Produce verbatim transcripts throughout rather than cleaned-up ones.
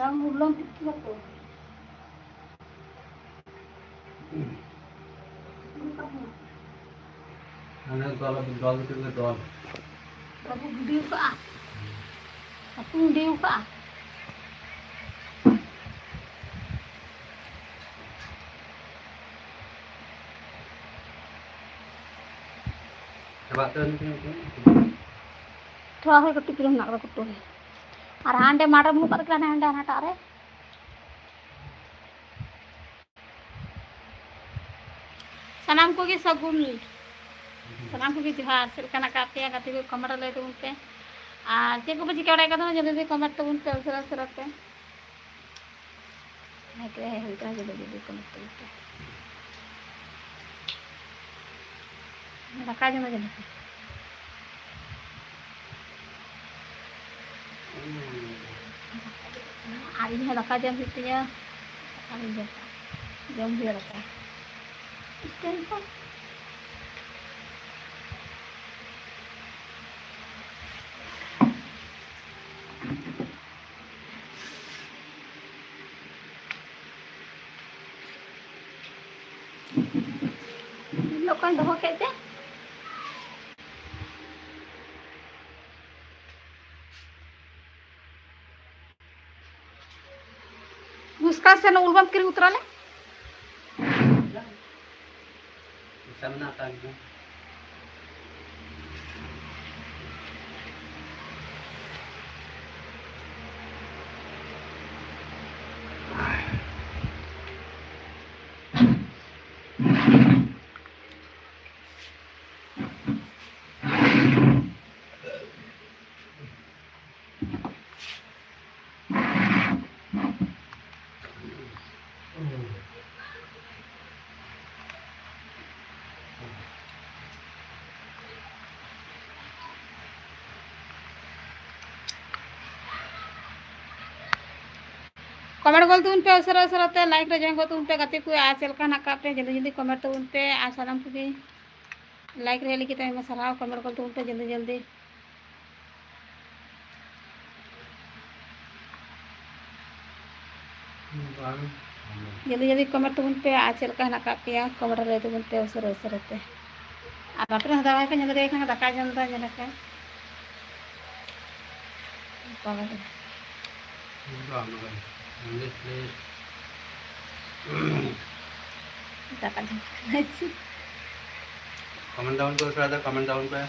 ᱵᱟᱝ ᱩᱨᱞᱟᱹᱢ ᱴᱷᱤᱠ ᱠᱟᱱᱟ ᱛᱚ᱾ ᱦᱟᱱᱮ ᱫᱚᱞ, ᱫᱚᱞ ᱵᱷᱤᱛᱤᱨ ᱨᱮ ᱫᱚᱞ᱾ ᱵᱟᱵᱩ ᱜᱤᱰᱤ ᱠᱟᱜᱼᱟ᱾ ᱵᱟᱠᱚ ᱜᱤᱰᱤ ᱠᱟᱜᱼᱟ᱾ ᱪᱟᱵᱟᱜ ᱛᱟᱹᱞᱤᱧ ᱠᱟᱱᱟ᱾ ᱛᱷᱚᱲᱟ ᱦᱚᱸ ᱠᱟᱹᱴᱤᱡ ᱪᱩᱞᱩᱝ ᱢᱮᱱᱟᱜ ᱠᱟᱫᱟ ᱠᱩᱴᱩ ᱨᱮ᱾ ᱟᱨ ᱦᱟᱸᱰᱮ ᱢᱟᱴᱷ ᱨᱮ ᱵᱟᱹᱱᱩᱜ ᱠᱟᱫ ᱠᱤᱱᱟ, ᱦᱟᱸᱰᱮ ᱦᱟᱱᱟᱴᱟᱜ ᱨᱮ᱾ ᱥᱟᱱᱟᱢ ᱠᱚᱜᱮ ᱥᱟᱹᱜᱩᱱ, ᱥᱟᱱᱟᱢ ᱠᱚᱜᱮ ᱡᱚᱦᱟᱨ᱾ ᱪᱮᱫ ᱞᱮᱠᱟ ᱢᱮᱱᱟᱜ ᱟᱠᱟᱫ ᱯᱮᱭᱟ ᱜᱟᱛᱮ ᱠᱚ? comment ᱨᱮ ᱞᱟᱹᱭ ᱛᱟᱵᱚᱱ ᱯᱮ᱾ ᱟᱨ ᱪᱮᱫ ᱠᱚᱯᱮ ᱪᱤᱠᱟᱹ ᱵᱟᱲᱟᱭ ᱠᱟᱱᱟ? ᱡᱚᱞᱫᱤ ᱡᱚᱞᱫᱤ comment ᱛᱟᱵᱚᱱ ᱯᱮ, ᱩᱥᱟᱹᱨᱟ ᱩᱥᱟᱹᱨᱟ ᱛᱮ᱾ ᱦᱮᱸ, ᱛᱚᱵᱮ ᱦᱮᱡ ᱦᱩᱭ ᱠᱟᱱᱟ, ᱡᱚᱞᱫᱤ ᱡᱚᱞᱫᱤ comment ᱛᱟᱵᱚᱱ ᱯᱮ᱾ ᱫᱟᱠᱟ ᱡᱚᱢ ᱡᱚᱢ ᱯᱮ᱾ ᱟᱨ ᱤᱧ ᱦᱚᱸ ᱫᱟᱠᱟ ᱡᱚᱢ ᱦᱩᱭᱩᱜ ᱛᱤᱧᱟᱹ᱾ ᱫᱟᱠᱟ ᱦᱚᱸᱧ ᱡᱚᱢᱟ᱾ ᱡᱚᱢ ᱦᱩᱭᱩᱜᱼᱟ ᱫᱟᱠᱟ᱾ ᱤᱥᱤᱱ ᱠᱚ᱾ ᱚᱠᱟᱧ ᱫᱚᱦᱚ ᱠᱮᱫ ᱛᱮ? ᱢᱩᱥᱠᱟ ᱥᱮ ᱩᱞ ᱵᱟᱢ ᱠᱤᱨᱤᱧ ᱩᱛᱟᱹᱨᱟ ᱞᱮ? ᱯᱚᱭᱥᱟ ᱢᱮᱱᱟᱜ ᱛᱟᱢ ᱜᱮᱭᱟ᱾ comment ᱜᱚᱫ ᱛᱟᱵᱚᱱ ᱯᱮ ᱩᱥᱟᱹᱨᱟ ᱩᱥᱟᱹᱨᱟ ᱛᱮ, like ᱨᱮ join ᱜᱚᱫ ᱛᱟᱵᱚᱱ ᱯᱮ ᱜᱟᱛᱮ ᱠᱚ, ᱟᱨ ᱪᱮᱫ ᱞᱮᱠᱟ ᱦᱮᱱᱟᱜ ᱟᱠᱟᱫ ᱯᱮ ᱡᱚᱞᱫᱤ ᱡᱚᱞᱫᱤ comment ᱛᱟᱵᱚᱱ ᱯᱮ, ᱟᱨ ᱥᱟᱱᱟᱢ ᱠᱚᱜᱮ like ᱨᱮ ᱦᱮᱡ ᱞᱟᱹᱜᱤᱫ ᱛᱮ ᱟᱭᱢᱟ ᱥᱟᱨᱦᱟᱣ, comment ᱜᱚᱫ ᱛᱟᱵᱚᱱ ᱯᱮ ᱡᱚᱞᱫᱤ ᱡᱚᱞᱫᱤ᱾ ᱵᱟᱝ᱾ ᱡᱚᱞᱫᱤ ᱡᱚᱞᱫᱤ comment ᱛᱟᱵᱚᱱ ᱯᱮ, ᱟᱨ ᱪᱮᱫ ᱞᱮᱠᱟ ᱦᱮᱱᱟᱜ ᱟᱠᱟᱫ ᱯᱮᱭᱟ comment ᱨᱮ ᱞᱟᱹᱭ ᱛᱟᱵᱚᱱ ᱯᱮ ᱩᱥᱟᱹᱨᱟ ᱩᱥᱟᱹᱨᱟ ᱛᱮ᱾ ᱟᱨ ᱵᱟᱯᱮ ᱦᱚᱸ ᱫᱟᱠᱟ ᱠᱚ ᱧᱮᱞ ᱫᱟᱲᱮᱭᱟᱜ ᱠᱟᱱᱟ, ᱫᱟᱠᱟ ᱡᱚᱢ ᱫᱟ ᱧᱮᱞ ᱟᱠᱟᱫ᱾ ᱵᱟᱵᱟ ᱨᱮ᱾ ᱵᱟᱝ, ᱵᱟᱝ᱾ English, please. ᱫᱟᱠᱟ ᱡᱚᱢ ᱠᱟᱱᱟ ᱪᱮ? Comment ᱛᱟᱵᱚᱱ ᱯᱮ ᱩᱥᱟᱹᱨᱟ ᱛᱮ, comment ᱛᱟᱵᱚᱱ ᱯᱮ᱾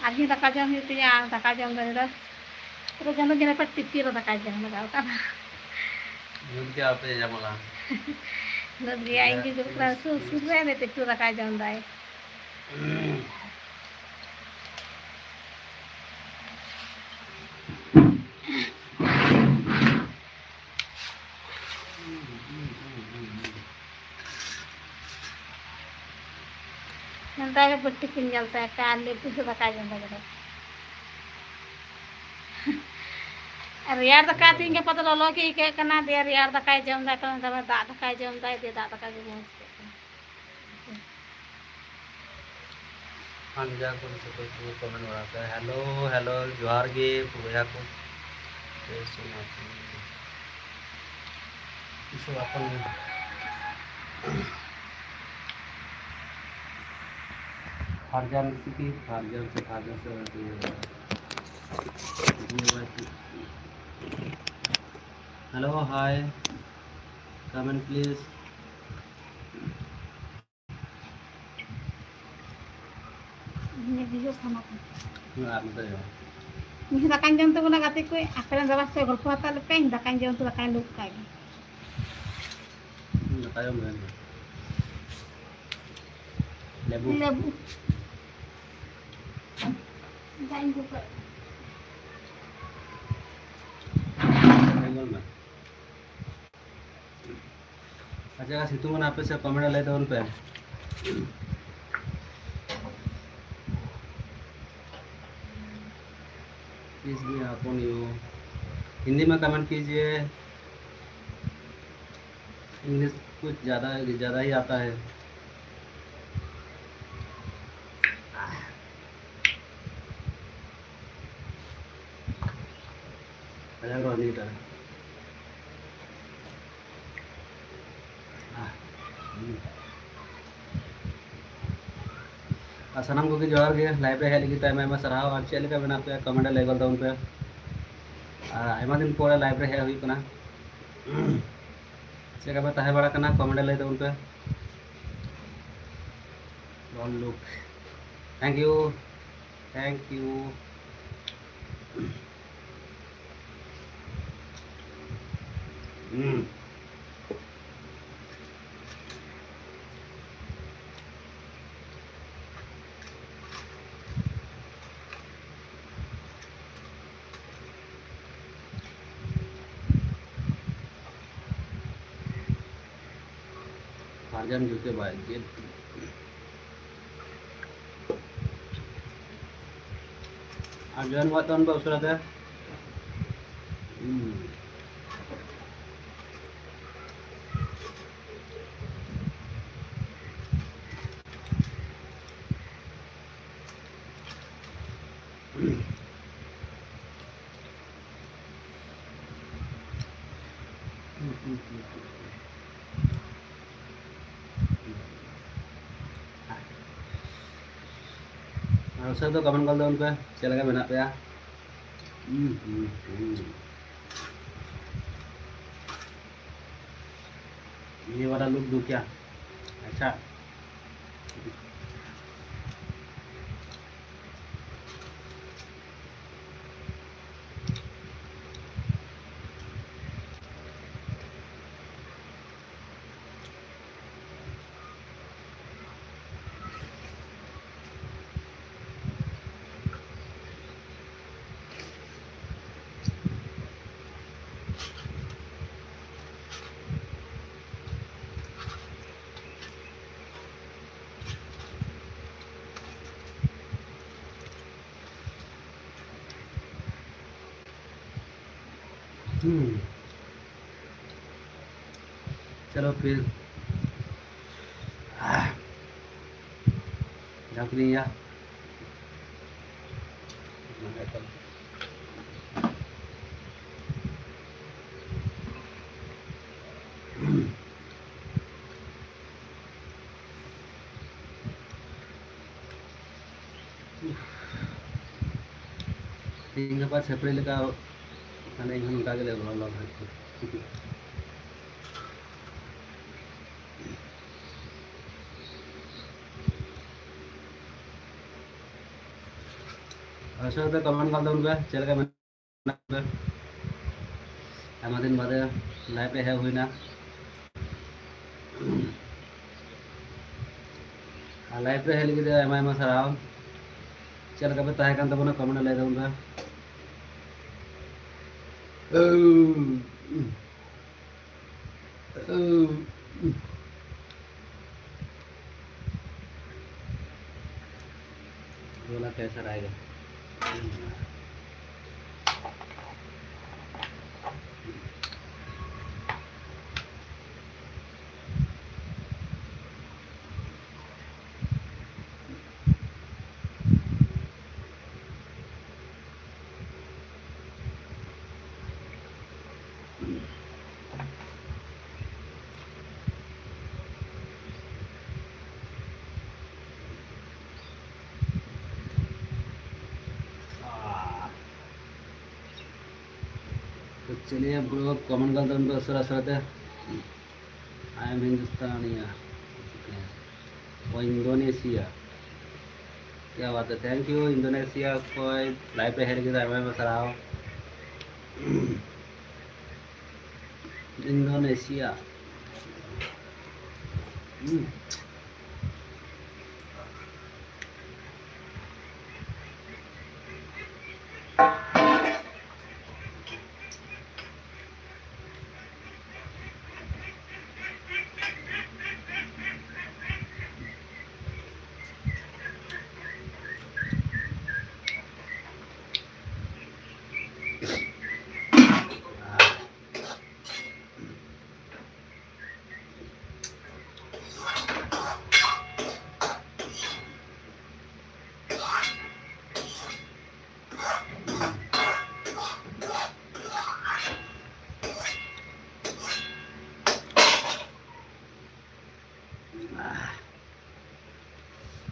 ᱟᱨ ᱤᱧ ᱫᱟᱠᱟ ᱡᱚᱢ ᱦᱩᱭᱩᱜ ᱛᱤᱧᱟ, ᱟᱨ ᱫᱟᱠᱟ ᱡᱚᱢ ᱫᱚ ᱤᱧ ᱫᱚ ᱯᱩᱨᱟᱹ ᱡᱚᱢ ᱫᱚ ᱡᱮᱱᱚ ᱯᱮ ᱴᱤᱯᱤ ᱨᱮ ᱫᱟᱠᱟ ᱡᱚᱢ ᱞᱟᱜᱟᱣ ᱠᱟᱱᱟ᱾ ᱧᱩᱛ ᱜᱮ ᱟᱯᱮ ᱧᱟᱢᱚᱜᱼᱟ᱾ ᱧᱩᱛ ᱜᱮᱭᱟ, ᱤᱧ ᱜᱮ ᱫᱩᱲᱩᱵ ᱠᱟᱱᱟ, ᱥᱩᱨ, ᱥᱩᱨ ᱨᱮ ᱩᱱᱤ ᱴᱤᱯᱤ ᱫᱟᱠᱟᱭ ᱡᱚᱢ ᱫᱟᱭ᱾ ᱱᱚᱝᱠᱟ ᱜᱮ ᱵᱟᱹᱴᱤ ᱠᱤᱱ ᱧᱮᱞ ᱛᱟᱭᱟ, ᱟᱨ ᱞᱟᱹᱴᱩ ᱥᱮ ᱫᱟᱠᱟᱭ ᱡᱚᱢ ᱞᱟᱹᱜᱤᱫ᱾ ᱨᱮᱭᱟᱲ ᱫᱟᱠᱟ ᱛᱮᱦᱮᱧ ᱜᱟᱯᱟ ᱫᱚ ᱞᱚᱞᱚ ᱜᱮ ᱟᱹᱭᱠᱟᱹᱜ ᱠᱟᱱᱟ, ᱫᱤᱭᱮ ᱨᱮᱭᱟᱲ ᱫᱟᱠᱟᱭ ᱡᱚᱢ ᱫᱟ, ᱛᱚ ᱫᱟᱜ ᱫᱟᱠᱟᱭ ᱡᱚᱢ ᱫᱟᱭ, ᱫᱤᱭᱮ ᱫᱟᱜ ᱫᱟᱠᱟ ᱜᱮ ᱢᱚᱡᱽ ᱟᱹᱭᱠᱟᱹᱜ ᱠᱟᱱᱟ᱾ ᱟᱨ ᱡᱟ ᱠᱚ ᱥᱮ ᱠᱚ comment ᱵᱟᱲᱟ ᱠᱟᱜᱼᱟ, hello, hello, ᱡᱚᱦᱟᱨ ᱜᱮ ᱵᱚᱭᱦᱟ ᱠᱚ᱾ ᱵᱮᱥ ᱢᱮᱱᱟᱜ ᱯᱮ? ᱛᱤᱥ ᱦᱚᱸ ᱵᱟᱠᱚ ᱧᱟᱢᱟ᱾ ᱯᱷᱟᱨᱡᱟᱱ ᱥᱤᱴᱤ, ᱯᱷᱟᱨᱡᱟᱱ ᱥᱮ ᱯᱷᱟᱨᱡᱟᱱ ᱥᱮ ᱵᱟᱝ ᱦᱩᱭᱩᱜᱼᱟ᱾ Hello, hi, comment please. ᱤᱧᱟᱹᱜ video ᱯᱷᱳᱱ ᱟᱠᱟᱱᱟ᱾ ᱦᱮᱸ, ᱟᱨ ᱱᱚᱛᱮ ᱧᱚᱜ᱾ ᱤᱧ ᱦᱚᱸ ᱫᱟᱠᱟᱧ ᱡᱚᱢ ᱛᱟᱵᱚᱱᱟ ᱜᱟᱛᱮ ᱠᱚ, ᱟᱯᱮ ᱨᱮᱱ ᱫᱟᱫᱟ ᱥᱮ ᱜᱚᱞᱯᱚ ᱦᱟᱛᱟᱣ ᱞᱮᱯᱮ, ᱤᱧ ᱫᱟᱠᱟᱧ ᱡᱚᱢ ᱛᱮ ᱫᱟᱠᱟᱧ ᱞᱩ ᱠᱟᱜ ᱜᱮ᱾ ᱦᱩᱸ, ᱫᱟᱠᱟ ᱡᱚᱢ ᱢᱮ᱾ ᱞᱮᱵᱩ᱾ ᱞᱮᱵᱩ᱾ ᱫᱟᱜ ᱤᱧ ᱫᱩᱞ ᱠᱟᱜ ᱜᱮ᱾ ᱫᱟᱠᱟ ᱡᱚᱢ ᱢᱮ᱾ ᱟᱪᱪᱷᱟ, ᱥᱤᱛᱩᱝ ᱠᱟᱱᱟ ᱟᱯᱮ ᱥᱮᱫ, comment ᱨᱮ ᱞᱟᱹᱭ ᱛᱟᱵᱚᱱ ᱯᱮ᱾ किस में अपन यो हिंदी में comment कीजिए, इंग्लिश कुछ ज़्यादा, ज़्यादा ही आता है। ᱟᱡᱟᱜ ᱨᱚᱲ ᱱᱤᱭᱟᱹᱴᱟᱜ᱾ ᱟᱨ ᱥᱟᱱᱟᱢ ᱠᱚᱜᱮ ᱡᱚᱦᱟᱨ ᱜᱮ, live ᱨᱮ ᱦᱮᱡ ᱞᱟᱹᱜᱤᱫ ᱛᱮ ᱟᱭᱢᱟ ᱟᱭᱢᱟ ᱥᱟᱨᱦᱟᱣ᱾ ᱟᱨ ᱪᱮᱫ ᱞᱮᱠᱟ ᱢᱮᱱᱟᱜ ᱯᱮᱭᱟ, comment ᱨᱮ ᱞᱟᱹᱭ ᱜᱚᱫ ᱛᱟᱵᱚᱱ ᱯᱮ᱾ ᱟᱨ ᱟᱭᱢᱟ ᱫᱤᱱ ᱯᱚᱨᱮ live ᱨᱮ ᱦᱮᱡ ᱦᱩᱭᱩᱜ ᱠᱟᱱᱟ᱾ ᱪᱮᱫ ᱞᱮᱠᱟ ᱯᱮ ᱛᱟᱦᱮᱸ ᱵᱟᱲᱟ ᱠᱟᱱᱟ, comment ᱨᱮ ᱞᱟᱹᱭ ᱛᱟᱵᱚᱱ ᱯᱮ᱾ Don't look. Thank you. Thank you. ᱦᱩᱸ᱾ ᱟᱨᱡᱟᱱ ᱡᱩᱛᱮ ᱵᱟᱭ ᱪᱮᱫ᱾ ᱟᱨ join ᱠᱟᱜ ᱛᱟᱵᱚᱱ ᱯᱮ ᱩᱥᱟᱹᱨᱟ ᱛᱮ᱾ ᱦᱩᱸ᱾ ᱟᱨ ᱩᱥᱟᱹᱨᱟ ᱫᱚ comment ᱜᱚᱞ ᱛᱟᱵᱚᱱ ᱯᱮ, ᱪᱮᱫ ᱞᱮᱠᱟ ᱢᱮᱱᱟᱜ ᱯᱮᱭᱟ? ᱦᱩᱸ, ᱦᱩᱸ, ᱦᱩᱸ᱾ ये वाला लुक दूं क्या? अच्छा। हम्म। चलो फिर। आह। जम के नहीं गया। ᱛᱮᱦᱮᱧ ᱜᱟᱯᱟ ᱪᱷᱟᱹᱯᱨᱤ ᱞᱮᱠᱟ, ᱢᱟᱱᱮ ᱤᱧ ᱦᱚᱸ ᱱᱚᱝᱠᱟ ᱜᱮ ᱞᱮ ᱞᱚᱞᱚ ᱦᱟᱸᱜ᱾ ᱟᱪᱪᱷᱟ, ᱛᱚ comment ᱠᱟᱜ ᱛᱟᱵᱚᱱ ᱯᱮ, ᱪᱮᱫ ᱞᱮᱠᱟ ᱢᱮᱱᱟᱜ ᱯᱮ? ᱟᱭᱢᱟ ᱫᱤᱱ ᱵᱟᱫᱮ live ᱨᱮ ᱦᱮᱡ ᱦᱩᱭᱱᱟ᱾ ᱟᱨ live ᱨᱮ ᱦᱮᱡ ᱞᱟᱹᱜᱤᱫ ᱛᱮ ᱟᱭᱢᱟ ᱟᱭᱢᱟ ᱥᱟᱨᱦᱟᱣ᱾ ᱪᱮᱫ ᱞᱮᱠᱟ ᱯᱮ ᱛᱟᱦᱮᱸ ᱠᱟᱱ ᱛᱟᱵᱚᱱᱟ, comment ᱨᱮ ᱞᱟᱹᱭ ᱛᱟᱵᱚᱱ ᱯᱮ᱾ बोला कैसा रहेगा? तो चलिए bro, comment कर दो उनको सरा सरा थे। I am Hindustania। वो इंडोनेशिया। क्या बात है, thank you इंडोनेशिया ᱠᱷᱚᱱ live ᱨᱮ ᱦᱮᱡ ᱞᱟᱹᱜᱤᱫ ᱟᱭᱢᱟ ᱟᱭᱢᱟ ᱥᱟᱨᱦᱟᱣ᱾ ᱤᱱᱫᱳᱱᱮᱥᱤᱭᱟ᱾ ᱦᱩᱸ᱾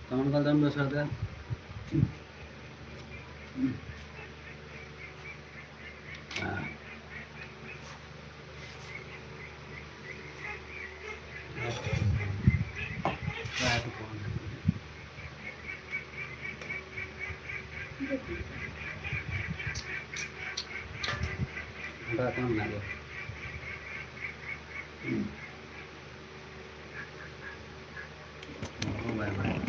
Comment ᱠᱟᱱ ᱛᱟᱢ ᱫᱚᱥᱨᱟ ᱛᱮ᱾ ᱚᱸᱰᱮ ᱮᱠᱷᱚᱱᱳ ᱢᱮᱱᱟᱜ ᱜᱮᱭᱟ᱾ ᱚ, ᱵᱟᱭ ᱵᱟᱲᱟᱭᱟ᱾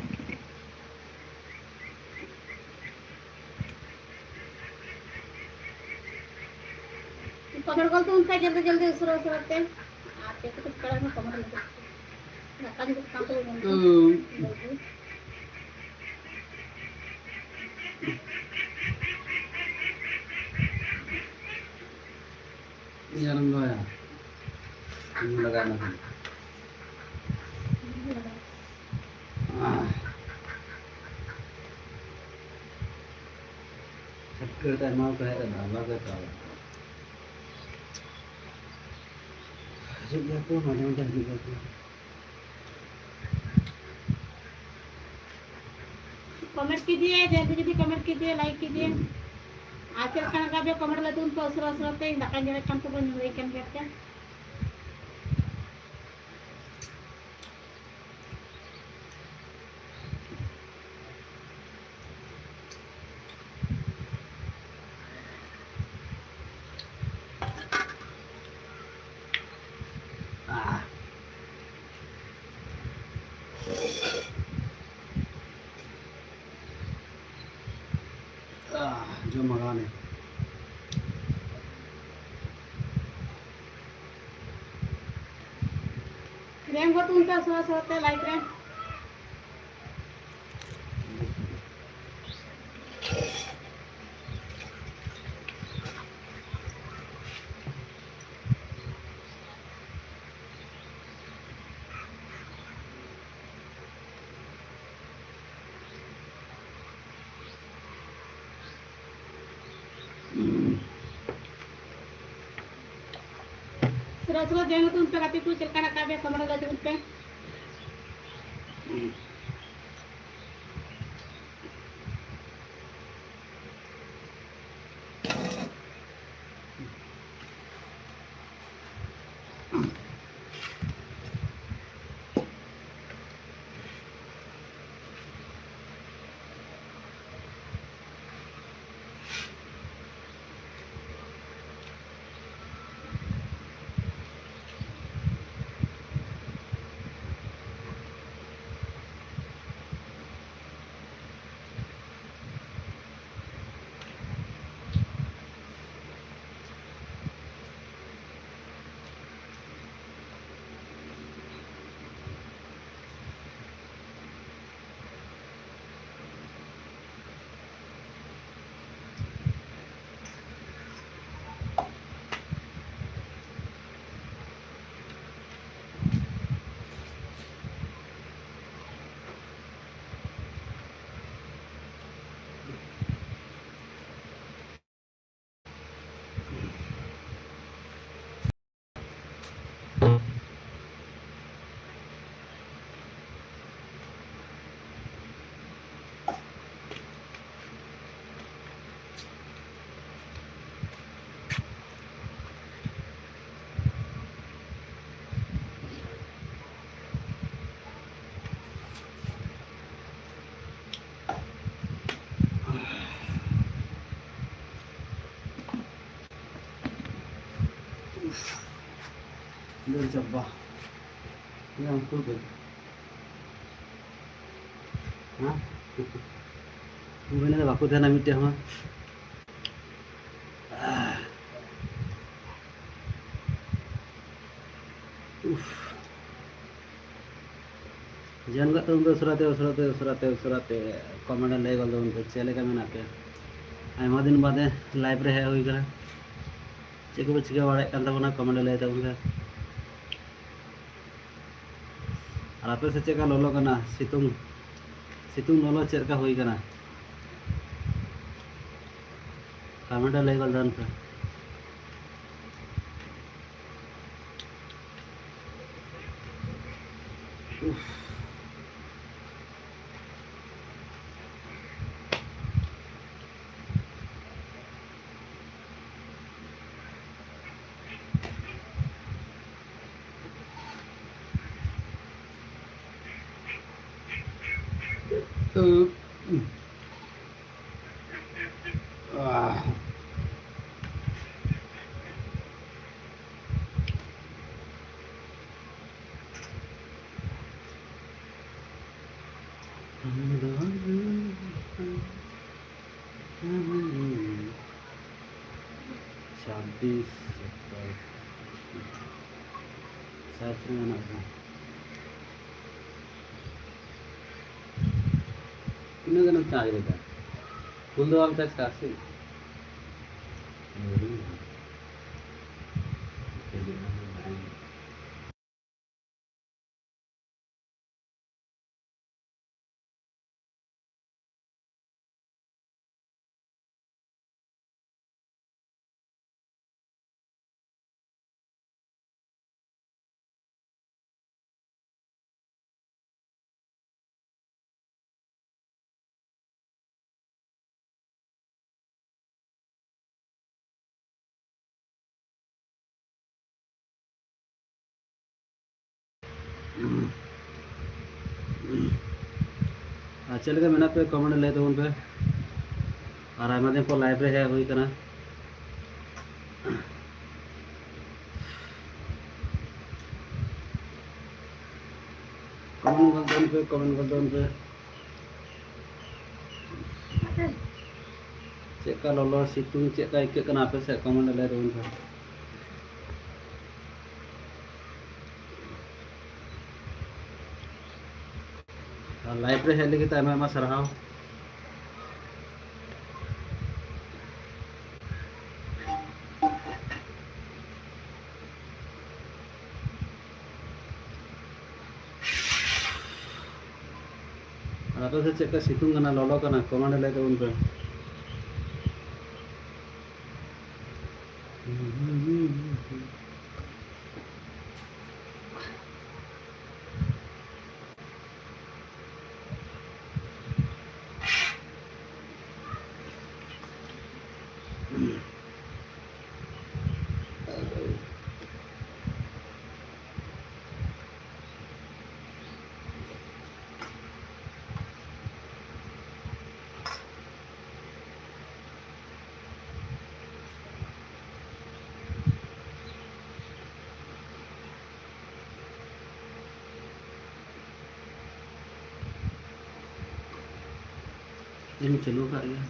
ᱠᱚᱢᱮᱱᱴ ᱜᱚᱞ ᱛᱟᱵᱚᱱ ᱯᱮ ᱡᱚᱞᱫᱤ ᱡᱚᱞᱫᱤ ᱩᱥᱟᱹᱨᱟ ᱩᱥᱟᱹᱨᱟ ᱛᱮ᱾ ᱟᱨ ᱪᱮᱫ ᱠᱚᱯᱮ ᱪᱤᱠᱟᱹ ᱠᱟᱱᱟ ᱠᱚᱢᱮᱱᱴ ᱞᱟᱹᱜᱤᱫ᱾ ᱫᱟᱠᱟ ᱡᱚᱢ ᱠᱟᱱ ᱛᱟᱵᱚᱱᱟ᱾ ᱦᱩᱸ᱾ ᱤᱧ ᱟᱨᱚᱧ ᱫᱚᱦᱚᱭᱟ᱾ ᱤᱧ ᱞᱟᱜᱟᱣ ᱢᱮ᱾ ᱪᱷᱟᱹᱴᱠᱟᱹ ᱛᱮ ᱮᱢᱟ ᱠᱚ ᱦᱮᱡ ᱞᱮᱱᱟ, ᱚᱱᱟ ᱠᱚ ᱪᱟᱞᱟᱣ᱾ ᱦᱤᱡᱩᱜ ᱜᱮᱭᱟ ᱠᱚ, ᱢᱟᱡᱷᱮ ᱢᱟᱡᱷᱮ ᱦᱤᱡᱩᱜ ᱜᱮᱭᱟ ᱠᱚ᱾ कमेंट कीजिए, जल्दी जल्दी कमेंट कीजिए, लाइक कीजिए। आज चल खाना का भी कमेंट ले तुम तो असर असर पे दाका जरा कम तो बन रही कम करके। ᱡᱚᱢ ᱢᱟᱜᱟᱣ ᱱᱮ᱾ ᱨᱮᱢ ᱜᱚᱫ ᱩᱱᱠᱟ ᱥᱚᱨᱟ ᱥᱚᱨᱟ ᱛᱮ ᱞᱟᱭᱤᱴ ᱨᱮ᱾ ᱥᱩᱨᱟ ᱥᱩᱨᱟ ᱡᱚᱭᱮᱱ ᱛᱟᱵᱚᱱ ᱯᱮ ᱜᱟᱛᱮ ᱠᱚ, ᱪᱮᱫ ᱞᱮᱠᱟ ᱢᱮᱱᱟᱜ ᱟᱠᱟᱫ ᱯᱮᱭᱟ ᱠᱚᱢᱮᱱᱴ ᱞᱟᱹᱭ ᱛᱟᱵᱚᱱ ᱯᱮ᱾ ᱫᱟᱹᱲ ᱪᱟᱵᱟ᱾ ᱤᱧᱟᱹᱜ ᱩᱱᱠᱩ ᱫᱚ, ᱦᱮᱸ? ᱩᱱᱠᱩ ᱫᱚ ᱵᱟᱠᱚ ᱛᱟᱦᱮᱱᱟ ᱢᱤᱫᱴᱮᱡ ᱦᱚᱸ᱾ ᱩᱯᱷ᱾ ᱡᱚᱭᱮᱱ ᱠᱟᱜ ᱛᱟᱵᱚᱱ ᱯᱮ ᱩᱥᱟᱹᱨᱟ ᱛᱮ, ᱩᱥᱟᱹᱨᱟ ᱛᱮ, ᱩᱥᱟᱹᱨᱟ ᱛᱮ, ᱩᱥᱟᱹᱨᱟ ᱛᱮ᱾ ᱠᱚᱢᱮᱱᱴ ᱨᱮ ᱞᱟᱹᱭ ᱜᱚᱫ ᱛᱟᱵᱚᱱ ᱯᱮ, ᱪᱮᱫ ᱞᱮᱠᱟ ᱢᱮᱱᱟᱜ ᱯᱮᱭᱟ? ᱟᱭᱢᱟ ᱫᱤᱱ ᱵᱟᱫᱮ ᱞᱟᱭᱤᱵᱷ ᱨᱮ ᱦᱮᱡ ᱦᱩᱭ ᱠᱟᱱᱟ᱾ ᱪᱮᱫ ᱠᱚᱯᱮ ᱪᱤᱠᱟᱹ ᱵᱟᱲᱟᱭᱮᱫ ᱠᱟᱱ ᱛᱟᱵᱚᱱᱟ? ᱠᱚᱢᱮᱱᱴ ᱨᱮ ᱞᱟᱹᱭ ᱛᱟᱵᱚᱱ ᱯᱮ᱾ ᱟᱨ ᱟᱯᱮ ᱥᱮᱫ ᱪᱮᱫ ᱞᱮᱠᱟ ᱞᱚᱞᱚ ᱠᱟᱱᱟ? ᱥᱤᱛᱩᱝ, ᱥᱤᱛᱩᱝ ᱞᱚᱞᱚ ᱪᱮᱫ ᱞᱮᱠᱟ ᱦᱩᱭ ᱠᱟᱱᱟ? ᱠᱚᱢᱮᱱᱴ ᱨᱮ ᱞᱟᱹᱭ ᱜᱚᱫ ᱛᱟᱵᱚᱱ ᱯᱮ᱾ ᱩᱯᱷ᱾ ᱪᱷᱟᱵᱵᱤᱥ, ᱥᱟᱛᱟᱥ, ᱥᱟᱨᱪ ᱨᱮ ᱢᱮᱱᱟᱜ ᱠᱚᱣᱟ᱾ ᱛᱤᱱᱟᱹᱜ ᱜᱟᱱᱮᱢ ᱪᱟᱨᱡᱽ ᱞᱮᱫᱟ? ᱯᱷᱩᱞ ᱫᱚ ᱵᱟᱢ ᱪᱟᱨᱡᱽ ᱠᱟᱜᱼᱟ ᱥᱮ? ᱟᱨ ᱪᱮᱫ ᱞᱮᱠᱟ ᱢᱮᱱᱟᱜ ᱯᱮ, ᱠᱚᱢᱮᱱᱴ ᱨᱮ ᱞᱟᱹᱭ ᱛᱟᱵᱚᱱ ᱯᱮ᱾ ᱟᱨ ᱟᱭᱢᱟ ᱫᱤᱱ ᱯᱚᱨ ᱞᱟᱭᱤᱵᱷ ᱨᱮ ᱦᱮᱡ ᱦᱩᱭ ᱠᱟᱱᱟ᱾ ᱠᱚᱢᱮᱱᱴ ᱜᱚᱫ ᱛᱟᱵᱚᱱ ᱯᱮ, ᱠᱚᱢᱮᱱᱴ ᱜᱚᱫ ᱛᱟᱵᱚᱱ ᱯᱮ᱾ ᱪᱮᱫ ᱞᱮᱠᱟ ᱞᱚᱞᱚ ᱥᱤᱛᱩᱝ, ᱪᱮᱫ ᱞᱮᱠᱟ ᱟᱹᱭᱠᱟᱹᱜ ᱠᱟᱱᱟ ᱟᱯᱮ ᱥᱮᱫ, ᱠᱚᱢᱮᱱᱴ ᱨᱮ ᱞᱟᱹᱭ ᱛᱟᱵᱚᱱ ᱯᱮ᱾ ᱟᱨ ᱞᱟᱭᱤᱵᱷ ᱨᱮ ᱦᱮᱡ ᱞᱟᱹᱜᱤᱫ ᱛᱮ ᱟᱭᱢᱟ ᱟᱭᱢᱟ ᱥᱟᱨᱦᱟᱣ᱾ ᱟᱨ ᱟᱯᱮ ᱥᱮᱫ ᱪᱮᱫ ᱞᱮᱠᱟ ᱥᱤᱛᱩᱝ ᱠᱟᱱᱟ, ᱞᱚᱞᱚ ᱠᱟᱱᱟ, ᱠᱚᱢᱮᱱᱴ ᱨᱮ ᱞᱟᱹᱭ ᱛᱟᱵᱚᱱ ᱯᱮ᱾ ᱤᱧ ᱪᱟᱹᱞᱩ ᱟᱠᱟᱫ ᱜᱮᱭᱟ᱾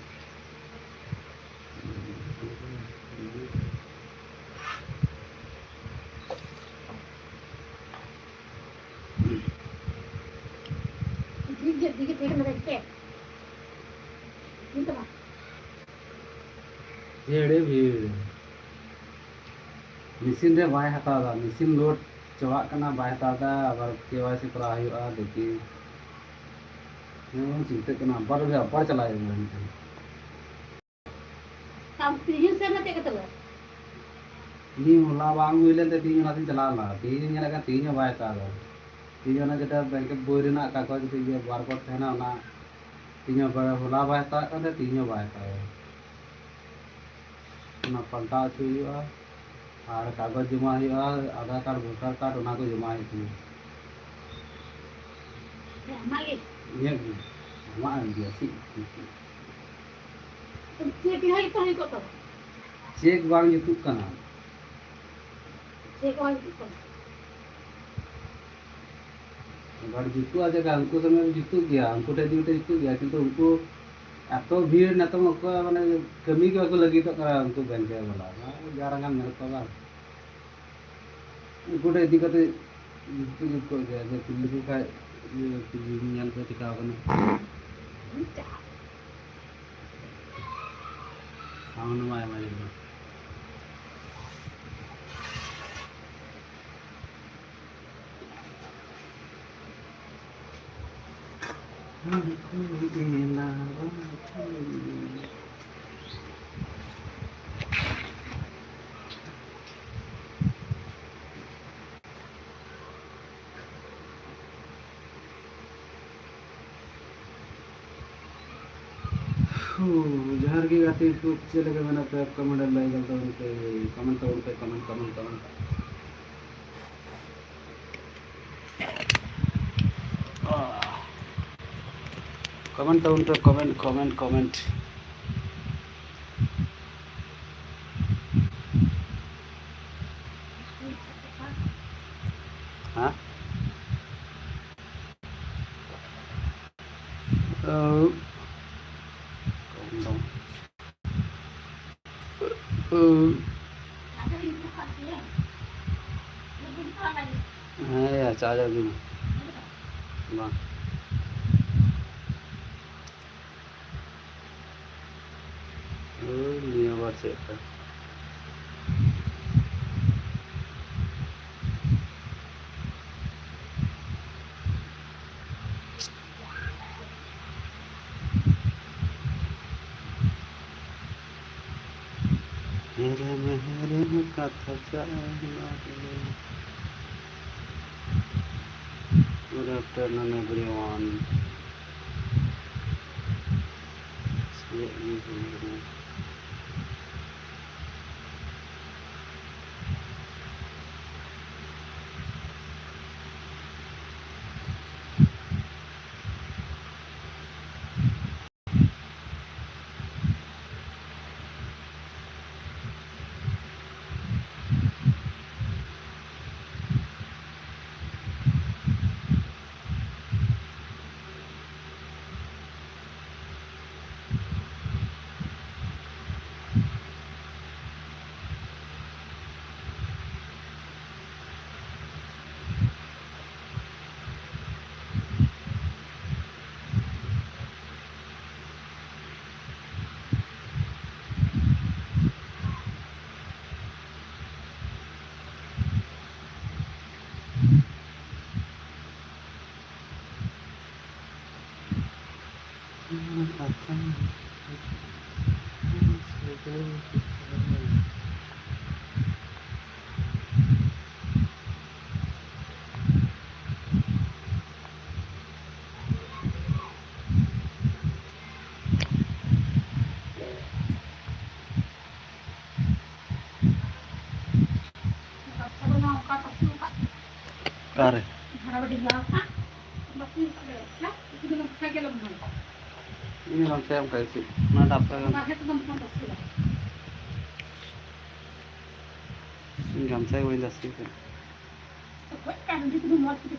ᱴᱷᱤᱠ ᱜᱮᱭᱟ, ᱴᱷᱤᱠ ᱜᱮᱭᱟ, ᱴᱷᱤᱠ ᱜᱮᱭᱟ, ᱴᱷᱤᱠ ᱜᱮᱭᱟ᱾ ᱮᱲᱮ ᱵᱷᱤᱲ᱾ ᱢᱮᱥᱤᱱ ᱨᱮ ᱵᱟᱭ ᱦᱟᱛᱟᱣ ᱮᱫᱟ, ᱢᱮᱥᱤᱱ ᱞᱳᱰ ᱪᱟᱵᱟᱜ ᱠᱟᱱᱟ, ᱵᱟᱭ ᱦᱟᱛᱟᱣ ᱮᱫᱟ, ᱟᱵᱟᱨ ᱠᱮ ᱣᱟᱭ ᱥᱤ ᱠᱚᱨᱟᱣ ᱦᱩᱭᱩᱜᱼᱟ, ᱫᱮᱠᱷᱤ᱾ ᱦᱮᱸ, ᱪᱤᱱᱛᱟᱹᱜ ᱠᱟᱱᱟ, ᱟᱵᱟᱨ, ᱟᱵᱟᱨ ᱪᱟᱞᱟᱜ ᱦᱩᱭᱩᱜᱼᱟ ᱢᱮᱥᱤᱱ᱾ ᱟᱢ ᱛᱤᱡᱩ ᱥᱮ ᱱᱚᱛᱮ ᱠᱟᱛᱮ ᱫᱚ? ᱛᱤᱦᱤᱧ ᱦᱚᱞᱟ ᱵᱟᱝ ᱦᱩᱭ ᱞᱮᱱ ᱛᱮ ᱛᱤᱦᱤᱧ ᱚᱱᱟᱛᱤᱧ ᱪᱟᱞᱟᱣ ᱞᱮᱱᱟ᱾ ᱛᱤᱦᱤᱧ ᱧᱮᱞᱮᱫ ᱠᱟᱱ ᱛᱤᱦᱤᱧ ᱦᱚᱸ ᱵᱟᱭ ᱦᱟᱛᱟᱣ ᱮᱫᱟ᱾ ᱛᱤᱦᱤᱧ ᱚᱱᱟ ᱡᱮᱴᱟ ᱵᱮᱝᱠ ᱵᱳᱭ ᱨᱮᱱᱟᱜ ᱠᱟᱜᱚᱡᱽ ᱤᱭᱟᱹ ᱵᱟᱨ ᱠᱳᱰ ᱛᱟᱦᱮᱱᱟ, ᱚᱱᱟ ᱛᱤᱦᱤᱧ ᱦᱚᱸ ᱵᱟᱭ, ᱦᱚᱞᱟ ᱵᱟᱭ ᱦᱟᱛᱟᱣᱮᱫ ᱠᱟᱱ ᱛᱟᱦᱮᱸᱫ, ᱛᱤᱦᱤᱧ ᱦᱚᱸ ᱵᱟᱭ ᱦᱟᱛᱟᱣ ᱮᱫᱟ᱾ ᱚᱱᱟ ᱯᱟᱞᱴᱟᱣ ᱦᱚᱪᱚ ᱦᱩᱭᱩᱜᱼᱟ᱾ ᱟᱨ ᱠᱟᱜᱚᱡᱽ ᱡᱚᱢᱟ ᱦᱩᱭᱩᱜᱼᱟ, ᱟᱫᱷᱟᱨ ᱠᱟᱨᱰ, ᱵᱷᱳᱴᱟᱨ ᱠᱟᱨᱰ, ᱚᱱᱟ ᱠᱚ ᱡᱚᱢᱟ ᱦᱩᱭᱩᱜ ᱛᱤᱧᱟᱹ᱾ ᱟᱢᱟᱜ ᱜᱮ? ᱤᱧᱟᱹᱜ ᱜᱮ᱾ ᱟᱢᱟᱜ ᱮᱢ ᱤᱫᱤᱭᱟ ᱥᱮ? ᱪᱮᱫ ᱦᱩᱭ ᱠᱚᱜ ᱛᱟᱢᱟ? ᱪᱮᱠ ᱵᱟᱝ ᱡᱩᱛᱩᱜ ᱠᱟᱱᱟ᱾ ᱪᱮᱠ ᱵᱟᱝ ᱡᱩᱛᱩᱜ ᱠᱟᱱᱟ᱾ ᱮᱵᱟᱨ ᱡᱩᱛᱩᱜᱼᱟ ᱪᱮᱠᱟ? ᱩᱱᱠᱩ ᱥᱚᱸᱜᱮ ᱡᱩᱛᱩᱜ ᱜᱮᱭᱟ, ᱩᱱᱠᱩ ᱴᱷᱮᱡ ᱡᱩᱛᱩᱜ ᱜᱮᱭᱟ, ᱠᱤᱱᱛᱩ ᱩᱱᱠᱩ ᱮᱛᱚ ᱵᱷᱤᱲ, ᱱᱤᱛᱚᱝ ᱚᱠᱚᱭ ᱢᱟᱱᱮ ᱠᱟᱹᱢᱤ ᱜᱮ ᱵᱟᱠᱚ ᱞᱟᱹᱜᱤᱫᱚᱜ ᱠᱟᱱᱟ ᱩᱱᱠᱩ ᱵᱮᱝᱠ ᱨᱮ ᱵᱚᱞᱚ᱾ ᱡᱟᱨ ᱟᱸᱜᱟᱢ ᱧᱮᱞ ᱠᱚᱣᱟ ᱵᱟᱝ? ᱩᱱᱠᱩ ᱴᱷᱮᱡ ᱤᱫᱤ ᱠᱟᱛᱮ ᱡᱩᱛ ᱡᱩᱛ ᱠᱚᱜ ᱜᱮᱭᱟ, ᱡᱮ ᱠᱩᱞᱤ ᱞᱮᱠᱚ ᱠᱷᱟᱡ, ᱤᱭᱟᱹ, ᱛᱤᱡᱩ ᱧᱮᱞ ᱠᱚ ᱪᱮᱠᱟᱣ ᱠᱟᱱᱟ᱾ ᱥᱟᱣᱩᱱᱰ ᱢᱟ ᱟᱭᱢᱟ ᱡᱳᱨ᱾ ᱦᱩ, ᱡᱚᱦᱟᱨ ᱜᱮ ᱜᱟᱛᱮ ᱠᱚ, ᱪᱮᱫ ᱞᱮᱠᱟ ᱢᱮᱱᱟᱜ ᱯᱮᱭᱟ? ᱠᱚᱢᱮᱱᱴ ᱨᱮ ᱞᱟᱹᱭ ᱜᱚᱫ ᱛᱟᱵᱚᱱ ᱯᱮ, ᱠᱚᱢᱮᱱᱴ ᱛᱟᱵᱚᱱ ᱯᱮ, ᱠᱚᱢᱮᱱᱴ, ᱠᱚᱢᱮᱱᱴ, ᱠᱚᱢᱮᱱᱴ᱾ ᱠᱚᱢᱮᱱᱴ ᱛᱟᱵᱚᱱ ᱯᱮ, ᱠᱚᱢᱮᱱᱴ, ᱠᱚᱢᱮᱱᱴ, ᱠᱚᱢᱮᱱᱴ᱾ ᱦᱮᱸ? ᱳ᱾ ᱳ᱾ ᱦᱮᱸ ᱭᱟ, ᱪᱟᱨᱡᱽ ᱟᱹᱜᱩᱭ ᱢᱮ᱾ ᱵᱟᱝ᱾ ᱳᱭ ᱱᱤᱭᱟᱹ ᱵᱟᱨ ᱪᱮᱫ ᱞᱮᱠᱟ? ᱦᱮᱨᱮᱢ ᱦᱮᱨᱮᱢ ᱠᱟᱛᱷᱟ ᱪᱟᱜ ᱮᱱᱟ ᱨᱮ᱾ Good afternoon, everyone. ᱪᱮᱫ ᱜᱮ ᱦᱩᱭ ᱠᱟᱱᱟ᱾ ᱚᱠᱟᱨᱮ? ᱵᱷᱟᱲᱟ ᱵᱟᱹᱴᱤ ᱵᱷᱟᱲᱟ ᱠᱟᱜ᱾ ᱵᱟᱠᱚ ᱧᱮᱞ ᱠᱟᱜ ᱞᱮᱭᱟ᱾ ᱪᱟ, ᱩᱛᱩ ᱫᱚ ᱱᱚᱝᱠᱟ ᱜᱮ ᱞᱚᱢᱵᱚᱱ᱾ ᱤᱧ ᱵᱟᱝ ᱪᱟᱭ ᱚᱱᱠᱟ ᱜᱮ ᱪᱮᱫ? ᱚᱱᱟ ᱰᱟᱵ ᱠᱟᱜ ᱜᱮ᱾ ᱵᱟᱨᱦᱮ ᱛᱮᱫᱚ ᱵᱟᱠᱚ ᱵᱟᱥᱠᱮᱭᱟ᱾ ᱤᱧ ᱜᱟᱢᱪᱷᱟ ᱜᱮ ᱵᱟᱹᱧ ᱫᱟᱥᱮ ᱠᱟᱱᱟ᱾ ᱚᱠᱚᱭ ᱠᱟᱱ ᱜᱤᱫᱽᱨᱟᱹ ᱢᱚᱡᱽ ᱜᱮ᱾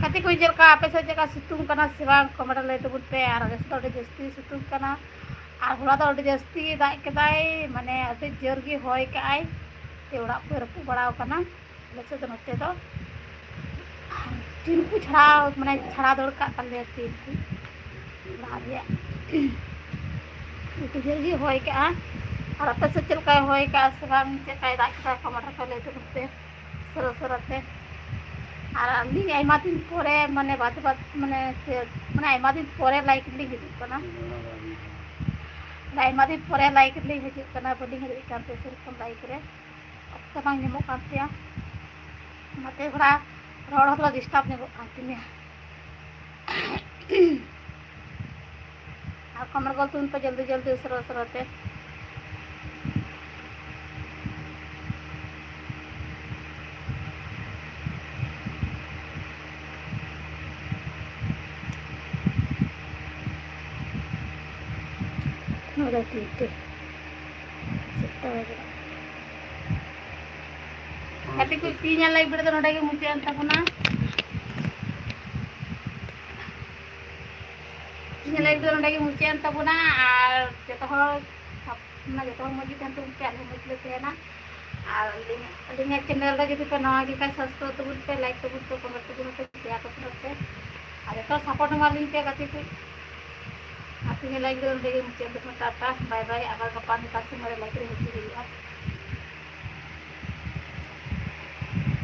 ᱜᱟᱛᱮ ᱠᱚ, ᱪᱮᱫ ᱞᱮᱠᱟ ᱟᱯᱮ ᱥᱮᱫ, ᱪᱮᱫ ᱞᱮᱠᱟ ᱥᱤᱛᱩᱝ ᱠᱟᱱᱟ ᱥᱮ ᱵᱟᱝ? ᱠᱚᱢᱮᱱᱴ ᱨᱮ ᱞᱟᱹᱭ ᱛᱟᱵᱚᱱ ᱯᱮ᱾ ᱟᱨ ᱟᱞᱮ ᱥᱮᱫ ᱫᱚ ᱟᱹᱰᱤ ᱡᱟᱹᱥᱛᱤ ᱥᱤᱛᱩᱝ ᱠᱟᱱᱟ, ᱟᱨ ᱦᱚᱞᱟ ᱫᱚ ᱟᱹᱰᱤ ᱡᱟᱹᱥᱛᱤ ᱫᱟᱜ ᱠᱮᱫᱟᱭ, ᱢᱟᱱᱮ ᱟᱹᱰᱤ ᱡᱳᱨ ᱜᱮ ᱦᱚᱭ ᱠᱟᱜᱼᱟᱭ, ᱛᱮ ᱚᱲᱟᱜ ᱠᱚ ᱨᱟᱹᱯᱩᱫ ᱵᱟᱲᱟᱣ ᱠᱟᱱᱟ᱾ ᱟᱞᱮ ᱥᱮᱫ ᱫᱚ ᱱᱚᱛᱮ ᱫᱚ ᱴᱤᱱ ᱠᱚ ᱪᱷᱟᱲᱟᱣ, ᱢᱟᱱᱮ ᱪᱷᱟᱲᱟᱣ ᱫᱟᱹᱲ ᱠᱟᱜ ᱛᱟᱞᱮᱭᱟ ᱴᱤᱱ ᱠᱚ ᱚᱲᱟᱜ ᱨᱮᱭᱟᱜ᱾ ᱟᱹᱰᱤ ᱡᱳᱨ ᱜᱮ ᱦᱚᱭ ᱠᱟᱜᱼᱟ᱾ ᱟᱨ ᱟᱯᱮ ᱥᱮᱫ ᱪᱮᱫ ᱞᱮᱠᱟᱭ ᱦᱚᱭ ᱠᱟᱜᱼᱟ ᱥᱮ ᱵᱟᱝ, ᱪᱮᱫ ᱞᱮᱠᱟᱭ ᱫᱟᱜ ᱠᱮᱫᱟ, ᱠᱚᱢᱮᱱᱴ ᱨᱮᱯᱮ ᱞᱟᱹᱭ ᱛᱟᱵᱚᱱ ᱯᱮ ᱥᱚᱨᱚ ᱥᱚᱨᱚ ᱛᱮ᱾ ᱟᱨ ᱟᱹᱞᱤᱧ ᱟᱭᱢᱟ ᱫᱤᱱ ᱯᱚᱨᱮ, ᱢᱟᱱᱮ ᱵᱟᱫ ᱵᱟᱫ, ᱢᱟᱱᱮ ᱥᱮ, ᱢᱟᱱᱮ ᱟᱭᱢᱟ ᱫᱤᱱ ᱯᱚᱨᱮ ᱞᱟᱭᱤᱠ ᱨᱮᱞᱤᱧ ᱦᱤᱡᱩᱜ ᱠᱟᱱᱟ᱾ ᱟᱭᱢᱟ ᱫᱤᱱ ᱯᱚᱨᱮ ᱞᱟᱭᱤᱠ ᱨᱮᱞᱤᱧ ᱦᱤᱡᱩᱜ ᱠᱟᱱᱟ, ᱵᱟᱹᱞᱤᱧ ᱦᱤᱡᱩᱜ ᱠᱟᱱ ᱛᱟᱦᱮᱸ ᱥᱮᱨᱚᱠᱚᱢ ᱞᱟᱭᱤᱠ ᱨᱮ᱾ ᱚᱠᱛᱚ ᱵᱟᱝ ᱧᱟᱢᱚᱜ ᱠᱟᱱ ᱛᱟᱦᱮᱸᱜᱼᱟ, ᱚᱱᱟᱛᱮ ᱛᱷᱚᱲᱟ ᱨᱚᱲ ᱦᱚᱸ ᱛᱷᱚᱲᱟ ᱰᱤᱥᱴᱟᱵᱽ ᱧᱚᱜᱚᱜ ᱠᱟᱱ ᱛᱤᱧᱟᱹ᱾ ᱟᱨ ᱠᱚᱢᱮᱱᱴ ᱜᱚᱞ ᱛᱟᱵᱚᱱ ᱯᱮ ᱡᱚᱞᱫᱤ ᱡᱚᱞᱫᱤ, ᱩᱥᱟᱹᱨᱟ ᱩᱥᱟᱹᱨᱟ ᱛᱮ᱾ ᱱᱚᱰᱮ ᱛᱤᱱᱴᱮ, ᱪᱟᱨᱴᱟ ᱵᱟᱡᱟᱜ᱾ ᱜᱟᱛᱮ ᱠᱚ, ᱛᱮᱦᱮᱧᱟᱜ live video ᱫᱚ ᱱᱚᱰᱮ ᱜᱮ ᱢᱩᱪᱟᱹᱫ ᱮᱱ ᱛᱟᱵᱚᱱᱟ᱾ ᱛᱮᱦᱮᱧᱟᱜ live ᱫᱚ ᱱᱚᱰᱮ ᱜᱮ ᱢᱩᱪᱟᱹᱫ ᱮᱱ ᱛᱟᱵᱚᱱᱟ᱾ ᱟᱨ ᱡᱚᱛᱚ ᱦᱚᱲ ᱥᱟᱯ-, ᱢᱟᱱᱮ ᱡᱚᱛᱚ ᱦᱚᱲ ᱢᱚᱡᱽ ᱜᱮ ᱛᱟᱦᱮᱱ ᱛᱟᱵᱚᱱ ᱯᱮ, ᱟᱞᱮ ᱦᱚᱸ ᱢᱚᱡᱽ ᱜᱮᱞᱮ ᱛᱟᱦᱮᱱᱟ᱾ ᱟᱨ ᱟᱹᱞᱤᱧ, ᱟᱹᱞᱤᱧᱟᱜ channel ᱨᱮ ᱡᱩᱫᱤ ᱯᱮ ᱱᱟᱣᱟ ᱜᱮ ᱠᱷᱟᱱ, subscribe ᱛᱟᱵᱚᱱ ᱯᱮ, like ᱛᱟᱵᱚᱱ ᱯᱮ, comment ᱛᱟᱵᱚᱱ ᱯᱮ, share ᱛᱟᱵᱚᱱ ᱯᱮ᱾ ᱟᱨ ᱡᱚᱛᱚ support ᱮᱢᱟ ᱞᱤᱧ ᱯᱮ ᱜᱟᱛᱮ ᱠᱚ᱾ ᱟᱨ ᱛᱮᱦᱮᱧᱟᱜ live ᱫᱚ ᱱᱚᱰᱮ ᱜᱮ ᱢᱩᱪᱟᱹᱫ ᱮᱱ ᱛᱟᱵᱚᱱᱟ᱾ Tata, bye bye᱾ ᱟᱵᱟᱨ ᱜᱟᱯᱟ ᱱᱚᱝᱠᱟᱱ ᱥᱚᱢᱚᱭ ᱨᱮ live ᱨᱮ ᱦᱤᱡᱩᱜ